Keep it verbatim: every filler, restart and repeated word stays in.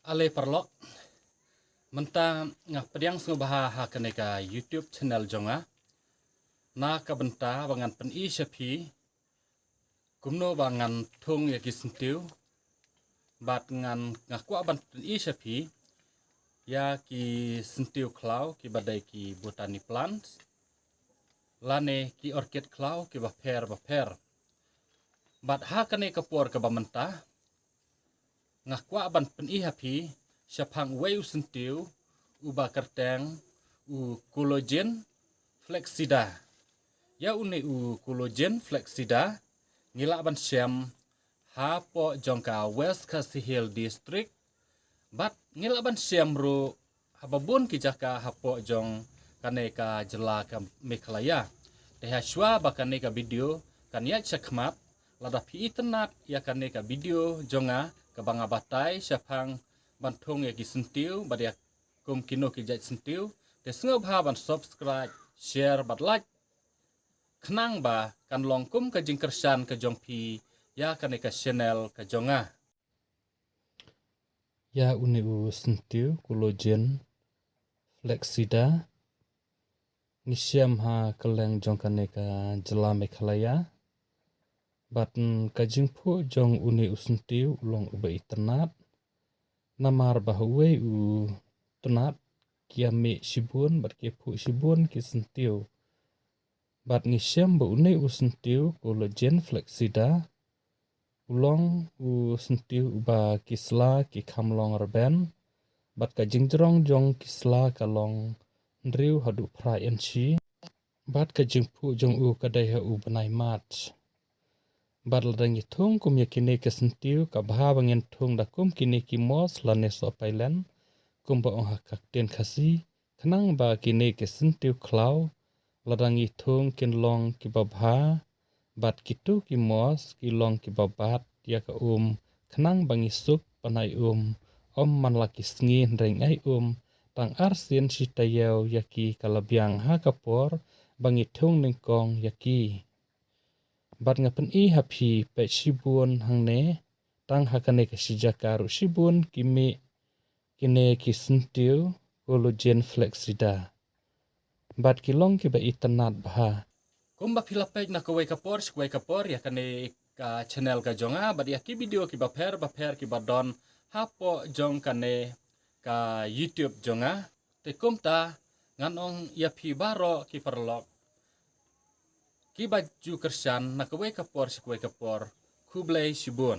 Ale paralok, mynta nga pdiang sngewbha ha kane ka YouTube channel jong nga, na ka bynta ba ngan pyni sha phi kumno ba ngan thung ïa ki syntiew, bad ngan, nga kwah ban pyni sha phi ïa ki syntiew khlaw kiba dei ki botany plants lane ki orchid khlaw kiba pher ba pher. Bad ha kane ka por kaba mynta, nga kwah ban pyni ha phi shaphang uwei u syntiew uba kyrteng u Cologen flexida. Ïa une u Cologen flexida ngi lah ban shem hapoh jong ka West Khasi Hills District, bad ngi lah ban shem ruh haba bun ki jaka hapoh jong kane ka jylla ka Meghalaya. Te ha shuwa ba kane ka video kan ïaid shakhmat, lada phi itynnad ïa kane ka video jong nga kaba nga batai shaphang ban thung ïa ki syntiew bad ïa kum kino ki jait syntiew, te sngewbha ban subscribe, share bad like, khnang ba kan long kum ka jingkyrshan ka jong phi ïa kane ka channel ka jong nga. Ïa une u syntiew Cologen flexida ngi shem ha kylleng jong kane ka jylla Meghalaya. Bad ka jingphuh jong une u syntiew u long uba itynnad, namar ba ha uwei u tnat ki ïa mih shibun bad ki ïa phuh shibun ki syntiew. Bad ngi shem ba une u syntiew Cologen flexida u long u syntiew uba ki sla ki kham long rben, bad ka jingjrong jong ki sla ka long hynriew haduh phra inshi. Bad ka jingphuh jong u ka dei ha u bnai March. Bad lada ngi thung kum ïa kine ki syntiew, ka bha ba ngin thung da kum kine ki moss lane sohpailen, kumba ong ha ka ktien Khasi, khnang ba kine ki syntiew khlaw lada ngi thung kin long kiba bha. Bad kito ki moss ki long kiba bat ïa ka um, khnang ba ngi suk ban ai um ym man la ki sngi, hynrei ngi ai um tang arsien shi taïew ïa ki, ka la biang ha ka por ba ngi thung nyngkong ïa ki. Bad nga pyni ha phi, peit shibun hangne, tang ha kane ka shi jaka ruh shibun ki mih kine ki syntiew Cologen flexida. Bad ki long kiba itynnad bha. Kumba phi la peit na kawei ka por sha kawei ka por ïa kane ka channel ka jong nga bad ïa ki video kiba pher ba pher kiba don hapoh jong kane ka YouTube jong nga. Te kumta ngan ong ïa phi baroh ki paralok kiba ju kyrshan na kawei ka por sha kawei ka por, khublei shibun.